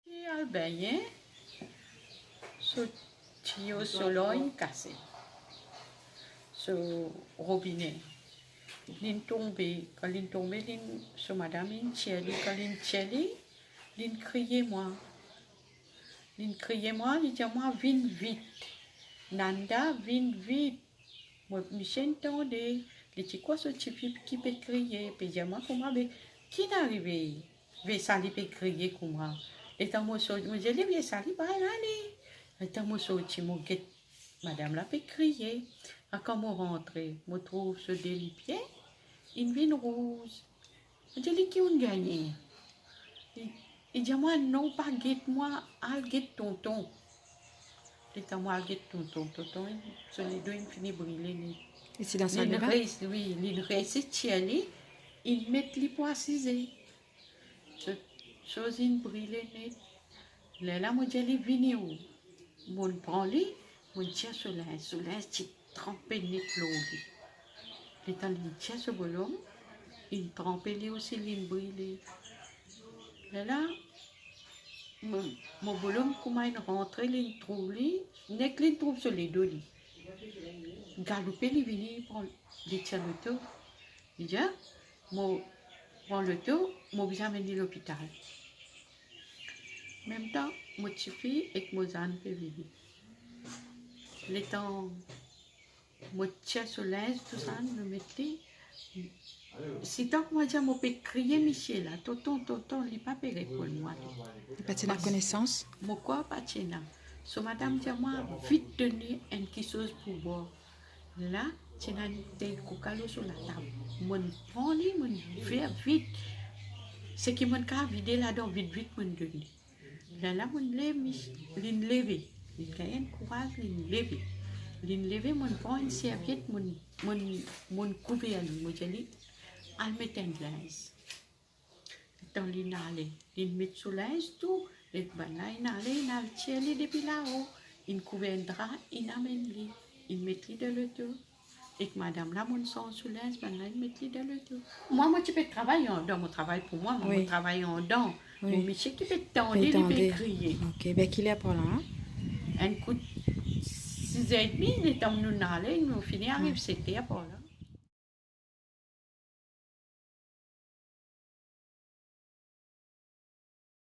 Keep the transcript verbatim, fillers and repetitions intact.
Ti al bengne, so tiyo so lor inn kase, so robine. Linn tonbe, kan linn tonbe, linn, so madam inn tir li, kan linn tir li, linn kriye mwa. Linn kriye mwa, li dir mwa, "Vinn vit. Nanda, vinn vit." Mo, misie inn tande, li ti krwar so tifi ki pe kriye, pe dir mwa kouma, "Be, ki'nn arive?" Vesali pe kriye kouma. Letan mo sorti, mo dir li, "Vesali, pa al ale." Letan mo sorti, mo get madam la pe kriye. Akan mo rantre, mo trouv so de lipie inn vinn rouz. Mo dir li, "Ki'nn gagne?" Li, li dir mwa, "Non, pa get mwa, al get tonton." Letan mo al get tonton, tonton, so ledo inn fini brile net. Ici dans sa linn res-, wi, linn resi tir li, inn met li pou asize. So, soz inn brile net. Lerla mo dir li, "Vini ou." Mo'nn pran li, mo'nn tir so linz. So linz ti tranpe net lor li. Letan linn tir so bolom, inn tranpe li osi, linn brile. Lerla mo, mo bolom kouma inn rantre, linn trouv li, nek linn trouv so ledo li. Galoupe li vini, pran, li tir loto. Li dir, "Mo pran loto, mo bizin amenn li lopital." Mem tan, mo tifi ek mo zann pe vini. Letan mo tir so linz, tousala, mo met li, sitan kouma dir mo pe kriye misie la, "Tonton, tonton," li pa pe reponn mwa li. Li pa ti ena konesans. Mo kor pa ti ena. So madam dir mwa, "Vit donn li enn kiksoz pou bwar." La, ti ena enn boutey koka lor so latab. Mo'nn pran li, mo'nn fer vit. Seki mo'nn kav vide ladan, vit, vit, mo'nn donn li. Lerla mo'nn lev, mis-, linn leve. Linn gagn enn kouraz, linn leve. Linn leve, mo'nn pran enn serviet, mo'nn, mo'nn, mo'nn kouver li. Mo dir li, "Al met enn linz." Letan linn ale, linn met so linz tou, ek bannla inn ale, inn al tir li depi lao, inn kouver enn dra, inn amenn li, inn met li dan loto. Ek madam la, mo'nn sanz so linz, bannla inn met li dan loto. Mwa, mo ti pe travay andan, mo travay pou mwa, mo, wi, mo travay andan. Wi. Mo misie ki pe tande, li pe kriye. Ok, be ki ler par la, hein? Enn kout siz er edmi, letan nou'nn ale, nou fini ariv, hmm, set er par la.